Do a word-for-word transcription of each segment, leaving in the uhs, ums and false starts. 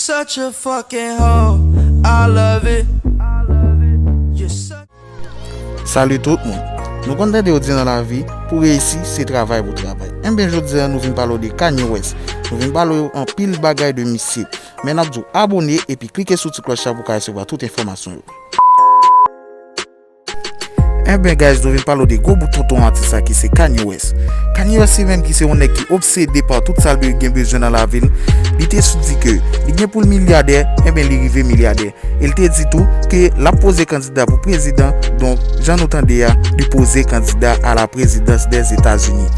Such a fucking hoe. I love it. You're such Salut tout moun. Nou konn tande yo di nan lavi, pou reyisi, se travay pou travay. Enben, jodi a, nou vin pale w de Kanye West. Nou vin pale w anpil bagay de misye. Men n ap di w abone epi klike sou ti klòch la pou w ka resevwa tout enfòmasyon yo. Enben, guys, nou vin pale w de gwo bout tonton atis la ki se Kanye West. Kanye West, li menm ki se yon nèg ki obsede pa tout sa l be-, gen bezwen nan lavi l. Li te sou di ke li gen pou l milyadè, enben, li rive milyadè. E l te di tou ke l ap poze kandida pou prezidan. Donk, jan nou tande a, li poze kandida à la présidence des États-Unis.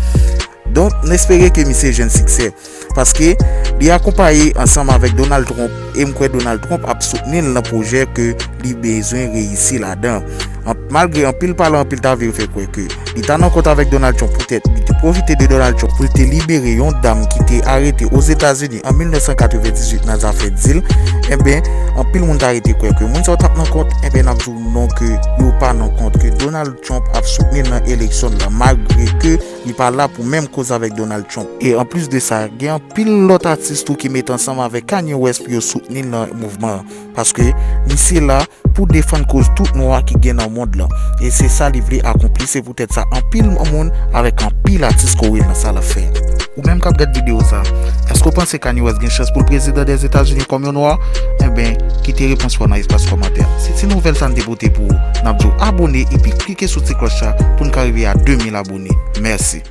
Donk, n espere ke misye jwenn siksè. Paske li akonpaye ansanm avèk Donald Trump, e m kwè Donald Trump ap soutni l nan pwojè ke li bezwen reyisi ladan. An-, malgre anpil pale, anpil ta vle fè kwè ke li ta nan kont avèk Donald Trump, poutèt li te pwofite de Donald Trump pou l te libere yon dam ki te arete Ozetazini an mil nèf san katrevendizuit nan zafè dil, enben, anpil moun ta rete kwè ke moun sa yo t ap nan kont, enben, n ap di w non, ke yo pa nan kont, ke Donald Trump ap soutni l nan eleksyon la, malgre ke li pa la pou menm koz avèk Donald Trump. E anplis de sa, gen anpil lòt atis tou ki mete ansanm avèk Kanye West pou yo soutni l nan mouvman an. Paske misye la pou defann koz tout nwa ki gen nan mond lan. E se sa li vle akonpli, se poutèt sa anpil moun avèk anpil atis kore l nan sa l ap fè a. Ou menm k ap gad videyo sa, èske w panse Kanye West gen chans pou l prezidan dèzetazini kòm yon nwa? Enben, kite repons pa w nan espas kòmantè a. Se ti nouvèl sa n te pote pou ou. N ap di w abone epi klike sou ti klòch la pou n ka rive a de mil abone. Mèsi.